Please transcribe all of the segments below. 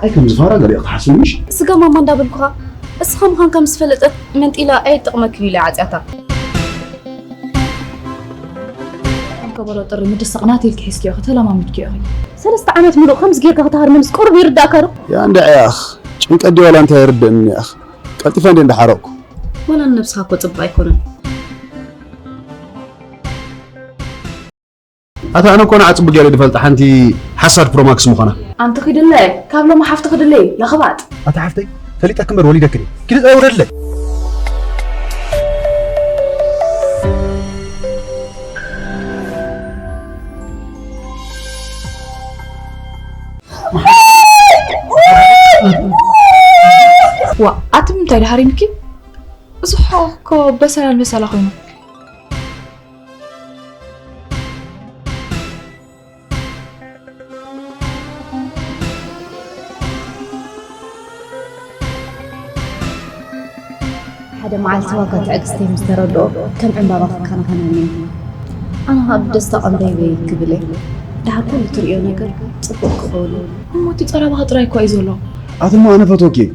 ኣይ ከም ዝፈራ ገሊኦ ክትሓስብ ምሽ? ስጋ ማማ እንዳበልኩኻ፣ እስኻ ምዃንካ ምስ ፈለጠት መንጢላ ኣይጥቕመክን ኢላ ዓጽያታ። ከም ከበሮ ጥሪ ምድሳቕ ናተይ ኢልኪ ሒዝክዮ፣ ተለማሚድክዮ ኢኺ። ሰለስተ ዓመት ምሉእ ከምዚ ጌርካ ክትሃርመንስ ቁሩብ ይርዳእካ ዶ? ያ እንድዒ ያኽ፣ ጭንቀት ድዩ ዋላ እንታይ ይርድእኒ ያኽ። ቀልጢፈ እንድየ እንዳሓረቕኩ። ዋላ ንነብስኻ እኮ ጽቡቕ ኣይኮነን። ኣታ ኣነ እኮ ንዓ ጽቡቅ ገይረ ድፈልጣ ሓንቲ ሓሳድ ፕሮማክስ ምዃና። ኣንቲ ኺድለ፣ ካብ ሎሚ ሓፍቲ ኺድለይ፣ ለኽባጥ። ኣታ ሓፍተይ፣ ፈሊጠኪ እምበር ወሊደኪ ድየ? ኪዲ ጸውረድለ። ዋ፣ ኣቲ ንምንታይ ድሃሪምኪ? እዚ ሕቖ እኮ በሰላ በሰላ ኮይኑ። ሓደ መዓልቲ ዋጋ ትዕግስተይ ምስ ተረድኦ፣ ከም ዕምባባ ክከናኸነኒ እዩ። ኣነ ኸኣ ብደስታ ቀንበይበይ ክብል እየ። ደሓር ኩሉ ትርእዮ ነገር ጽቡቕ ክኸውን እዩ። እሞ እቲ ጸረባኻ ጥራይ እኳ እዩ ዘሎ። ኣቲ እሞ ኣነ ፈትወኪ እየ።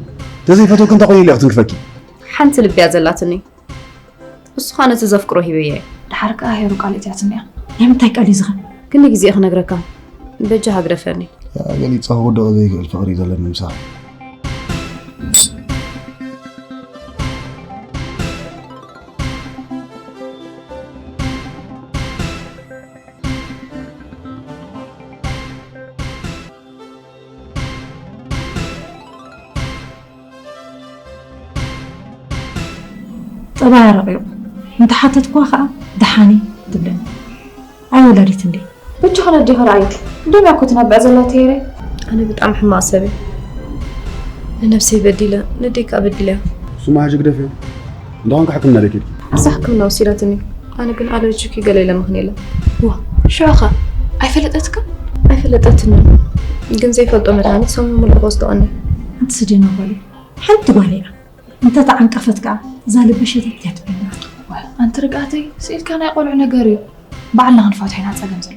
ተዘይፈትወኪ እንታይ ኮይኑ ኢለ ክትንክፈኪ? ሓንቲ ልቢ እያ ዘላትኒ። ንሱ ኸኣ ነቲ ዘፍቅሮ ሂበዮ እየ። ደሓር ከኣ ሄሩ ቃል እትያትኒ እያ። ናይ ምንታይ ቃል እዩ ዝኸ? ክንዲ ግዜ እየ ክነግረካ። በጃኻ ግደፈኒ። ያ ገሊጸ ክውድቕ ዘይክእል ፍቕሪ እዩ ዘለኒ ምሳኻ። ጠባያ ረቒቑ። እንተ ሓተትኩዋ ኸኣ ደሓን እየ ትብለኒ። ኣይ ወላዲት እንዴ? በጃኺ ነዴኺ ረኣዪ። ደም እያ እኮ ትነብዕ ዘላ ተይረ። ኣነ ብጣዕሚ ሕማቕ ሰብ እየ። ንነብሰይ በዲለ፣ ነደይ ከኣ በዲለያ። ስማ ሕጂ ግደፍዮ። እንዳ ኾንካ ሕክምና ዶ ኬድኪ? እዛ ሕክምና ወሲዳትኒ። ኣነ ግን ኣለርጂክ እዩ ገለ ኢለ ምኽንየለ። ዋ፣ ሽዑ ኸ ኣይፈለጠትክን? ኣይፈለጠትንን። ግን ዘይፈልጦ መድሃኒት ሰሙን ሙሉእ ክወስዶ ቀንየ። ኣንቲ ስደና ጓለይ፣ ሓንቲ ጓል እያ። እንተ ተዓንቀፈት ከኣ እዛ ልቢ ሸተት እያ ትብለና። ዋ፣ ኣንቲ ርግኣተይ፣ ስኢልካ ናይ ቆልዑ ነገር እዩ። ባዕልና ክንፈትሖ ኢና ጸገም ዘሎ።